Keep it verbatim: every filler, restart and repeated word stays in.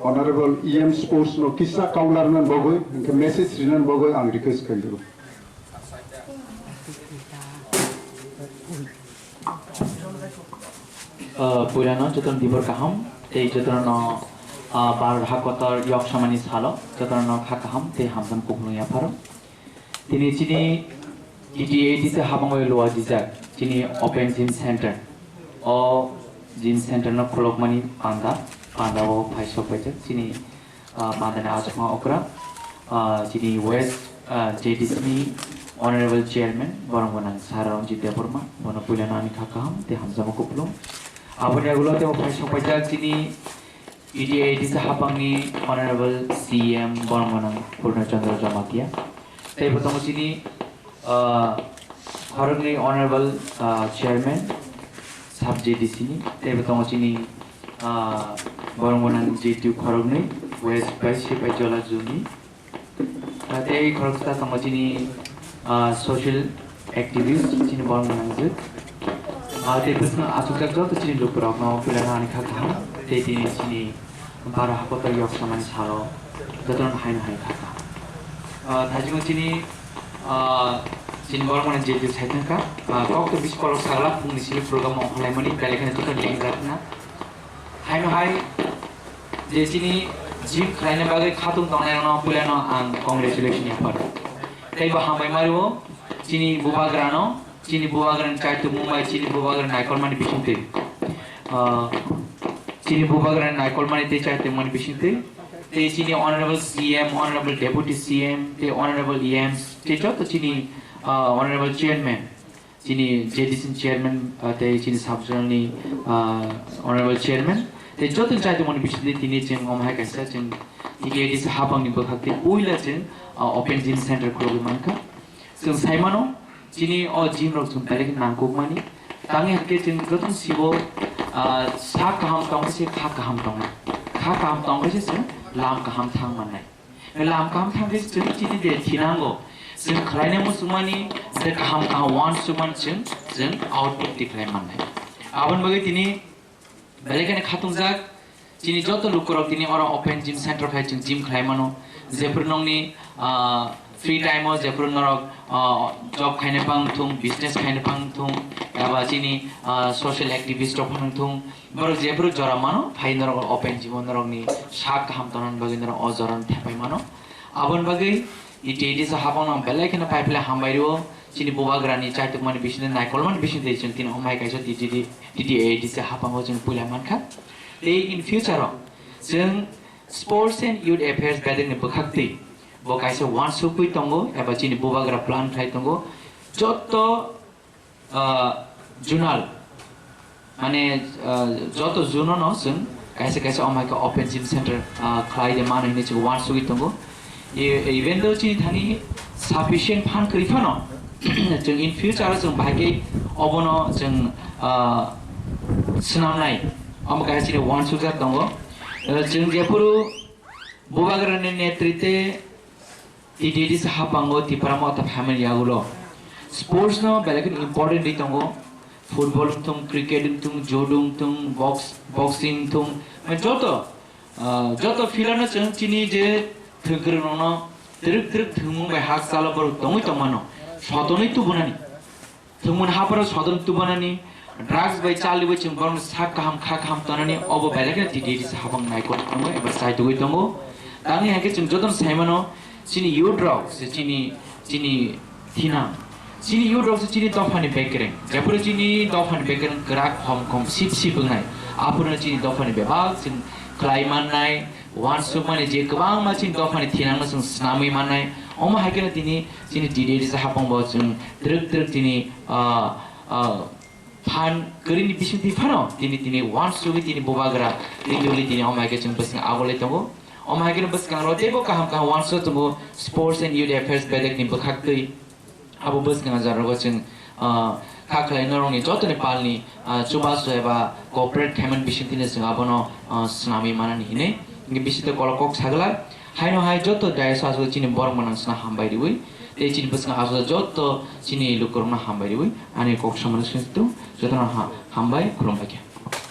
Honorable E M Sports no kisa kaula rwna bagwi, hwnkhe message rwna bagwi ang request khaijak. Ah, puilano jotono dibor kaham, tei jotono, ah, Bharat hakotor yok samani salo, jotono kha kaham tei hamjam kuplung yapharo. Tini chini T T A D C habangwi lua dijak, chini Open Gym Center. O Gym Center no khulokmani panda, panda o phai sok paijak, chini ah, pandani achukma okra, ah, chini West, ah, J D C ni Honorable Chairman, borok gwnang Sir Ranjit Debbarma, bono puilano ani kha kaham tei hamjakma kuplung. Aboni yagulo tei phai sok paijak chini T T A D C habangni Honorable C M, borok gwnang Purna Chandra Jamatia. Tei bo tongo chini, ah, khoroknwi Honorable, ah, Chairman, Sub J D C ni, tei bo tongo chini, ah, borok gwnang J T U khoroknwi, West bai Sipaijala Zone ni. Ah, tei khoroksa tongo chini, ah, social activist, chini borok gwnang jwk. Ah, tei bwskango achukjak joto chini lukurokno puilano ani kha kaham, tei tini chini Bharat hakotor yok samani salo jotono haino hai kha kaham. Ah, thaichungo chini, ah, chini borok mane J T U saithang kha, ah, kok to bisi kolok sagla phungni simi program ongkhorlaimani, belai kheno joto lengjak na. Haino hai je chini gym khlaina bagwi khatung tongnairokno puilano ang congratulation yapharo. Tei bo hambai mario chini bubagrano, chini bubagrani chaitumung bai chini bubagrani naikolmani bisingtwi. Ah, chini bubagrani naikolmani tei chaitumungni bisingtwi. Tei chini Honorable C M, Honorable Deputy C M, tei Honorable E Ms, tei joto chini, ah, Honorable Chairman, chini J D C ni Chairman, ah, tei chini Sub Zonal ni, ah, Honorable Chairman, tei joto chaitumungni bisingtwi tini chwng omo hai kaisa chwng T T A D C habangni bwkhak tei puila chwng, ah, Open Gym Center khulogwi mankha. Chwng sai mano, chini o gym rok chwng belai khe nangkukmani. Tangwi hwnkhe chwng jotono sibo, ah, sak kaham tongkhe se kha kaham tongnai. Kha kaham tongkhe se chwng lam kaham thang mannai. Lam kaham thang khe chwng chini je thinango, chwng khlaina muchungmani je kaham kaham uansukmani chwng, chwng output tikhlai mannai. Aboni bagwi tini belai kheno khatungjak, chini joto lukurok tini oro Open Gym Center khai chwng gym khlai mano. Jephuru nokni, ah, free time o jephuru norok, ah, job khaina phang thung, business khaina phang thung, eba chini, ah, social activist rok phang thung, borok jephuru jora mano, phai norok Open Gym o norokni sak kaham tongnani bagwi norok o jora no thepai mano. Aboni bagwi T T A D C habangno belai kheno paiphle hambai rwo. Chini bubagrani chaitukmani bisingtwi, naikolmani bisingtwi chwng tini omo hai kaisa T T D, T T A D C habango chwng puila mankha. Tei in future o chwng Sports and Youth Affairs bedekni bwkhaktwi bo kaisa uansukwi tongo eba chini bubagra plan khlai tongo. Jotto ah, zonal, mane, ah, joto zone no chwng kaisa kaisa omo hai khe open gym center, ah, khlai de mano hinwi chwng uansugwi tongo. E-, even though chini thani sufficient fund kwrwi phano, chwng in future o chwng bahai khe obono chwng, ah, swnamnai, omo kaisa chini uansukjak tongo. Ah, chwng jephuru bubagrani netrite T T D C hapango Tipra Motha phaimani yagulo sports no belai kheno important ri tongo. Football wngthung, cricket wngthung, judo wngthung, box-, boxing wngthung, mane joto, ah, joto field ano chwng chini je thwngkwrwng rokno twrwk twrwk thwngmung bai hakchalo borok tongwi tongmano, sotonwi tubunani. Thwngmung hapharo sodom tubanani, drugs bai chaliwi chwng borokni sak kaham kha kaham tonani, obo belai kheno T T D C hapang naikol tongo eba chaitugwi tongo. Tangwi hai khe chwng jotono sai mano, chini youth rok se chini, chini thinang. Chini youth rok se chini dophani bekereng. Jephuru chini dophani bekereng kwrak hom khom sip sip wngnai. Aphuru chini dophani bebak chwng khlai mannai, uansukmani je kwbangma chini dophani thinangno chwng swnamwi mannai. Omo hai kheno tini chini T T D C hapang bo chwng twrwk twrwk tini, ah, ah, phan kwrwini bisingtwi phano tini, tini uansugwi tini bubagra tini duli tini omo hai khe chwng bwswng agulwi tongo. Omo hai kheno bwskango teibo kaham kaham uansuk tongo Sports and Youth Affairs bedekni bwkhaktwi. Abo bwskango jora rogo chwng, ah, kha khlai norokni jotoni palni, ah, chubachu eba cooperate khaimani bisingtwino chwng abono, ah, swnamwi manani hinwi. Hwnkhe bisingtwi kolok kok sagwlak. Haino hai joto dais o aswk chini borok mwnang sna hambai riwi, tei chini bwskango aswk joto chini lukurokno hambai riwi, ani kok samani swingstung jotono ha-, hambai khulumbai kha.